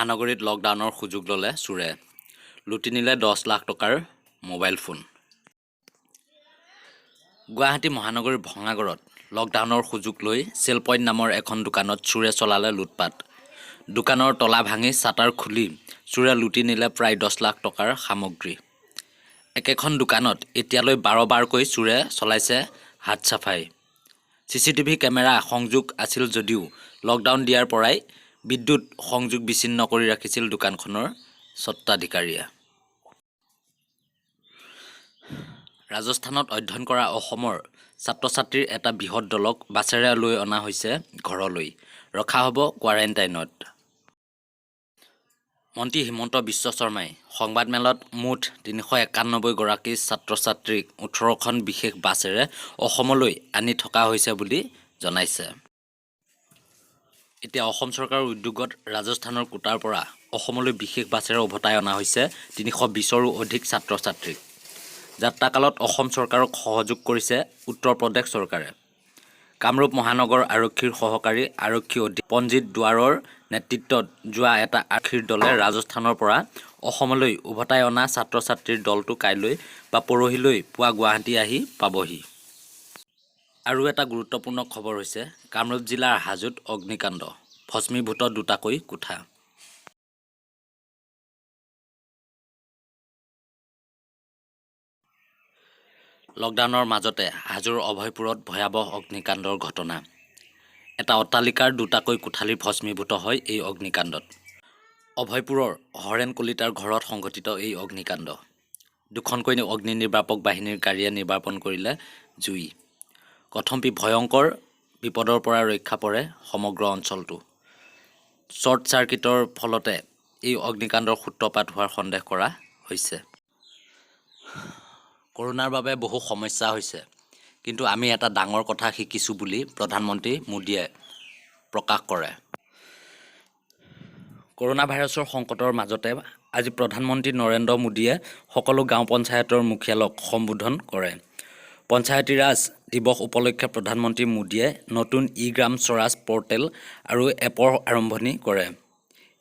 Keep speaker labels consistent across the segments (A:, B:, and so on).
A: মহানগৰীত লকডাউনৰ সুযোগ ল'লে চোৰে, লুটি নিলে 10 লাখ টকাৰ মোবাইল ফোন। গুৱাহাটী মহানগৰীৰ ভঙাগড়ত লকডাউনৰ সুযোগ লৈ চেল পইণ্ট নামৰ এখন দোকানত চোৰে চলালে লুটপাত। দোকানৰ তলা ভাঙি চাটাৰ খুলি চোৰে লুটি নিলে প্ৰায় 10 লাখ টকাৰ সামগ্ৰী। একেখন দোকানত এতিয়ালৈ 12 বাৰকৈ চোৰে চলাইছে হাত চাফাই। চিচিটিভি কেমেৰা সংযোগ আছিল যদিও লকডাউন দিয়াৰ পৰাই বিদ্যুৎ সংযোগ বিচ্ছিন্ন কৰি ৰাখিছিল দোকানখনৰ স্বত্বাধিকাৰীয়ে। ৰাজস্থানত অধ্যয়ন কৰা অসমৰ ছাত্ৰ-ছাত্ৰীৰ এটা বৃহৎ দলক বাছেৰে লৈ অনা হৈছে ঘৰলৈ, ৰখা হ'ব কোৱাৰেণ্টাইনত। মন্ত্ৰী হিমন্ত বিশ্ব শৰ্মাই সংবাদমেলত মুঠ 391 গৰাকী ছাত্ৰ-ছাত্ৰীক 18খন বিশেষ বাছেৰে অসমলৈ আনি থকা হৈছে বুলি জনাইছে। এতিয়া অসম চৰকাৰৰ উদ্যোগত ৰাজস্থানৰ কোটাৰ পৰা অসমলৈ বিশেষ বাছেৰে উভতাই অনা হৈছে 320ৰো অধিক ছাত্ৰ-ছাত্ৰীক। যাত্ৰাকালত অসম চৰকাৰক সহযোগ কৰিছে উত্তৰ প্ৰদেশ চৰকাৰে। কামৰূপ মহানগৰ আৰক্ষীৰ সহকাৰী আৰক্ষী অধীক্ষক পঞ্জিত দুৱাৰৰ নেতৃত্বত যোৱা এটা আৰক্ষীৰ দলে ৰাজস্থানৰ পৰা অসমলৈ উভতাই অনা ছাত্ৰ-ছাত্ৰীৰ দলটো কাইলৈ বা পৰহিলৈ পুৱা গুৱাহাটী আহি পাবহি। আৰু এটা গুৰুত্বপূৰ্ণ খবৰ হৈছে, কামৰূপ জিলাৰ হাজোত অগ্নিকাণ্ড, ভস্মীভূত দুটাকৈ কোঠা। লকডাউনৰ মাজতে হাজোৰ অভয়পুৰত ভয়াৱহ অগ্নিকাণ্ডৰ ঘটনা। এটা অট্টালিকাৰ দুটাকৈ কোঠালি ভস্মীভূত হয় এই অগ্নিকাণ্ডত। অভয়পুৰৰ হৰেণ কলিতাৰ ঘৰত সংঘটিত এই অগ্নিকাণ্ড। দুখনকৈ অগ্নি নিৰ্বাপক বাহিনীৰ গাড়ীয়ে নিৰ্বাপন কৰিলে জুই। কথমপি ভয়ংকৰ বিপদৰ পৰা ৰক্ষা পৰে সমগ্ৰ অঞ্চলটো। শ্বৰ্ট চাৰ্কিটৰ ফলতে এই অগ্নিকাণ্ডৰ সূত্ৰপাত হোৱাৰ সন্দেহ কৰা হৈছে। কৰোনাৰ বাবে বহু সমস্যা হৈছে, কিন্তু আমি এটা ডাঙৰ কথা শিকিছো বুলি প্ৰধানমন্ত্ৰী মোদীয়ে প্ৰকাশ কৰে। কৰোনা ভাইৰাছৰ সংকটৰ মাজতে আজি প্ৰধানমন্ত্ৰী নৰেন্দ্ৰ মোদীয়ে সকলো গাঁও পঞ্চায়তৰ মুখিয়ালক সম্বোধন কৰে। পঞ্চায়তীৰাজ দিৱস উপলক্ষে প্ৰধানমন্ত্ৰী মোদীয়ে নতুন ই-গ্ৰাম স্বৰাজ পৰ্টেল আৰু এপৰ আৰম্ভণি কৰে।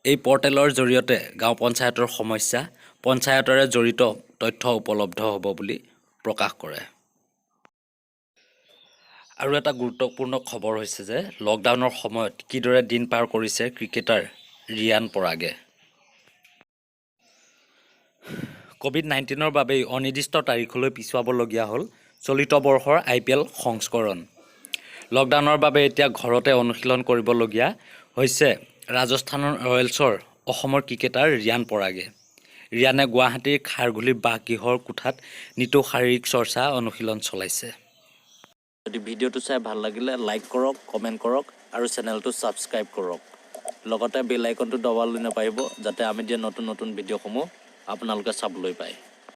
A: এই পৰ্টেলৰ জৰিয়তে গাঁও পঞ্চায়তৰ সমস্যা, পঞ্চায়তৰে জড়িত তথ্য উপলব্ধ হ'ব বুলি প্ৰকাশ কৰে। আৰু এটা গুৰুত্বপূৰ্ণ খবৰ হৈছে যে লকডাউনৰ সময়ত কিদৰে দিন পাৰ কৰিছে ক্ৰিকেটাৰ ৰিয়ান পৰাগে। ক'ভিড-19ৰ বাবেই অনিৰ্দিষ্ট তাৰিখলৈ পিছুৱাবলগীয়া হ'ল চলিত বৰ্ষৰ আইপিএল সংস্কৰণ। লকডাউনৰ বাবে এতিয়া ঘৰতে অনুশীলন কৰিবলগীয়া হৈছে ৰাজস্থান ৰয়েলছৰ অসমৰ ক্ৰিকেটাৰ ৰিয়ান পৰাগে। ৰিয়ানে গুৱাহাটীৰ খাৰঘুলিৰ বাসগৃহৰ কোঠাত নিতৌ শাৰীৰিক চৰ্চা অনুশীলন চলাইছে। যদি ভিডিঅ'টো চাই ভাল লাগিলে লাইক কৰক, কমেণ্ট কৰক আৰু চেনেলটো ছাবস্ক্ৰাইব কৰক। লগতে বেল আইকনটো দবাবলৈ নাপাহৰিব, যাতে আমি দিয়া নতুন নতুন ভিডিঅ'সমূহ আপোনালোকে চাবলৈ পায়।